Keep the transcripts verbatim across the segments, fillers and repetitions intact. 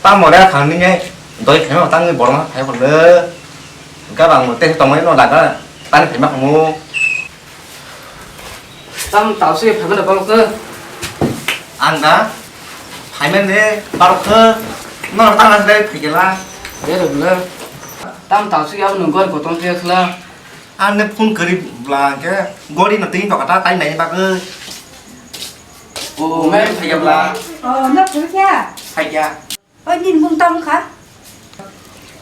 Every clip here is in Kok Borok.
Tamo re thang ni ngai doi khaima tang ni borma phai khole. Gabang mo te tongmani no daga tani khaima khamu. Tam tau se phai mano bang ke. Ang da phai men de barok ke no tang na dai phai gela. Ye ro le. Tam tau se ya nung gor kotom se khla. Ang ne phone kari bla ke gori no ting to kata tai nai ba ke. O men phai gela. Oh, no phai kya? Phai kya? Oi, nini bung tam kha?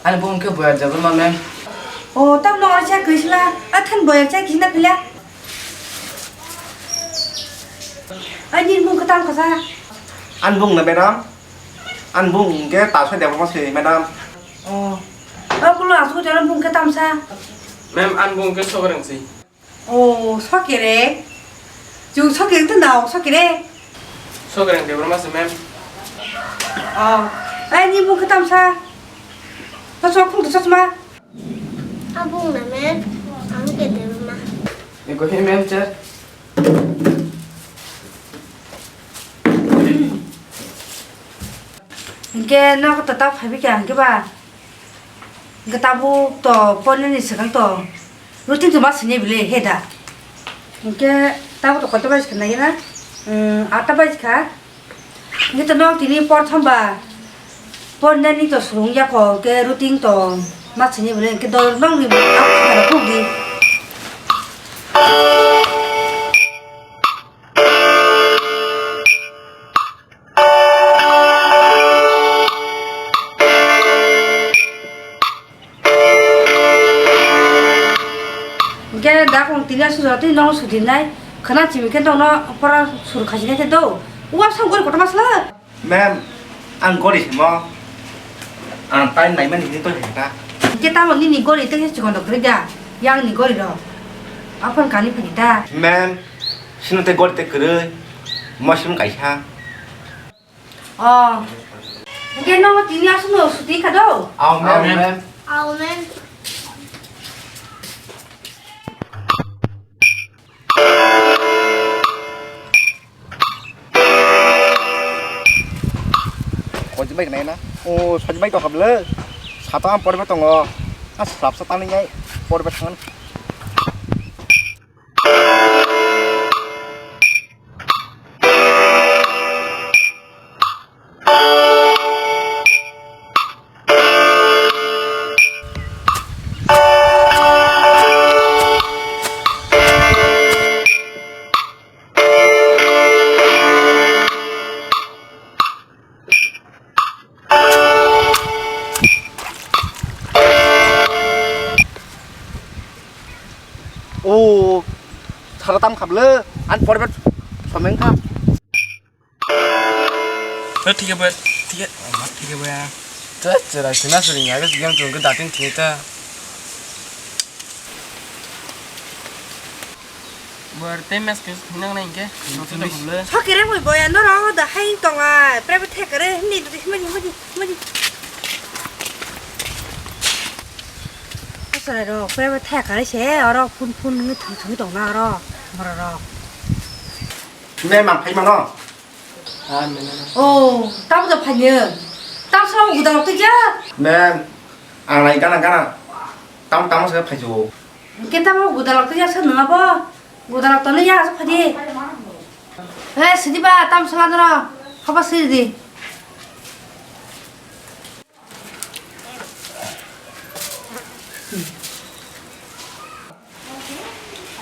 Ani bung khe boyar jabor ma, ma'am. O, tam no acha kwisla, athan boyar cha kisna pila. Oi, nini bung khe tam kha sa? An bung na, madam? An bung ke ta sa de ma se, madam. O. O, kulo asu jara bung khe tam sa? Ma'am, an bung khe sobrang si. O, sokere. Chwng sokere to nao, sokere. Sokereng Debbarma se, ma'am. O. Ai, ni bung khe tamsa. To sok khung to chosma. Abung na, ma'am. Ang ke Debbarma. Eko he, ma'am, sir. Hingke nok to ta phaibi kya hingke ba? Hingke tabuk to pornani swkang to routine to ma sini bile he da. Hingke tabuk to koito bai swkang nai na? Hmm, atta bai kha. Hingke to nok tini porthom ba pornani to swrwng yako hingke routine to ma sini bile hingke dol nok ni abo kha kuk di. Hingke da kong tini asuk jora tei nono sudinai khwna chimi khe nono pora suru khajinai khe do. Uwa sam gori kotorma sla. Ma'am, ang gori simo. Ang time naimani hini to hengka. Hingke tamo nini gori tei chikon rok kwrwi da? Yang ni gori rok. Aphon kani phani da. Ma'am, sino te gori te kwrwi. Mosim kaisa. Oh. Hingke nono tini asuk no suti kha do? Aw, ma'am. Aw, ma'am. Aw, ma'am. Koi bai nai na. O, soi bai to hablo. Sata am porbe tongo. A sap sata ni ngai porbe thangan. O, sara tam khablo, an porbe someng kha. Thik hai bhai, thik hai, thik hai bhai. Te chera sina suri ngai, game chung ke datin thik ta. Bor te mes ke nang nang ke. Sokere moi boya no ro da hai tonga, private thek kare, ni du himani, himani, himani. Asore ro, private thek kare se, oro phun phun ngi thung thung tong na ro, moro ro. Me mang phai mano. Oh, tamo da phai nyo. Tam sa gudang tu ja. Ma'am, ang lai gana gana. Tam tam sa phai jo. Ke tamo gudang tu ja sa nang abo. Gudang tu ne ya sa phai di. Eh, sidi ba tam sa la dro. Haba sidi.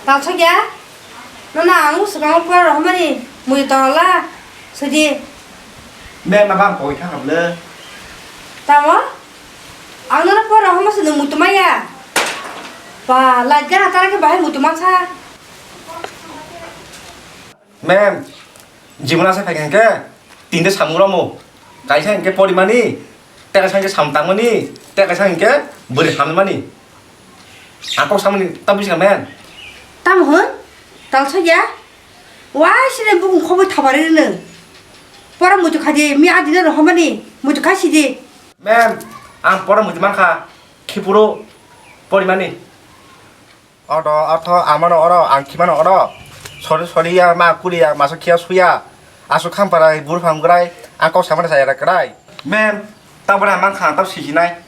Talsokya, nono ang swkango pura rohormani mui tongla sidi. Me ma bang koi kha hamle. Tamo? Ang nono pura rohorma se nwng mui tongmaya. Ba, lajga na tara khe bahai mui tongma sa. Ma'am, jibon asa phai khe tinta samung romo. Kaisa hingke porimani, tei kaisa hingke sam tangmani, tei kaisa hingke bwrwi hamnimani. Ang kok samani ta buji kha ma'am. Tamo hwn? Talsokya? Wai sini bukung khoboi thabarwi rwno. Pora muitu kha di, mi adino rohormani, muitu kha sidi. Ma'am, ang pora muitu mankha, khipuro porimani. Odo, otho, amano oro, ang khimano oro. Sori, sori ya, ma kuli ya, masa khiya suya. Asuk khampara, buru phang grai, ang kok samani saya da krai. Ma'am, Tao bwrang mankha, tao sijinai.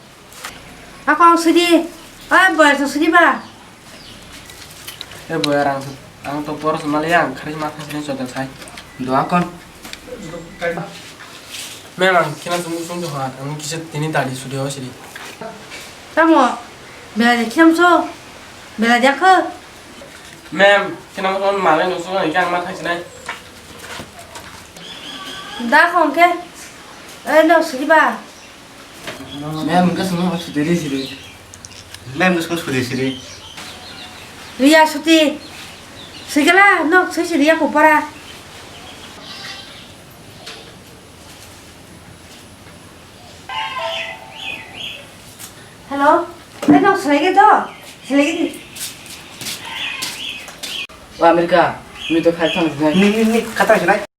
Ako ang sidi. Oi, boyar to sidi ba. E boyar, ang, ang to poro swnmaliya, ang kharwi ma thangsinai chodang sai. Dua kon. Mem, ang khina sung sung to ha, ang kisa tini tadi sudi ho sidi. Tamo, bela de kham so, bela de kho. Mem, khina mo malai no sung, ang ma thangsinai. Da khong ke, e no sidi ba. Mem, wngkha chwngno suti ri siri. Mem, wngkha chwngno suti siri. Riya suti. Sigala, nok sui siri ya kupara. Hello. Ai, nok selai ge to. Selai ge di. O America, mi to khai thang sinai. Ni, ni, ni, khatang sinai.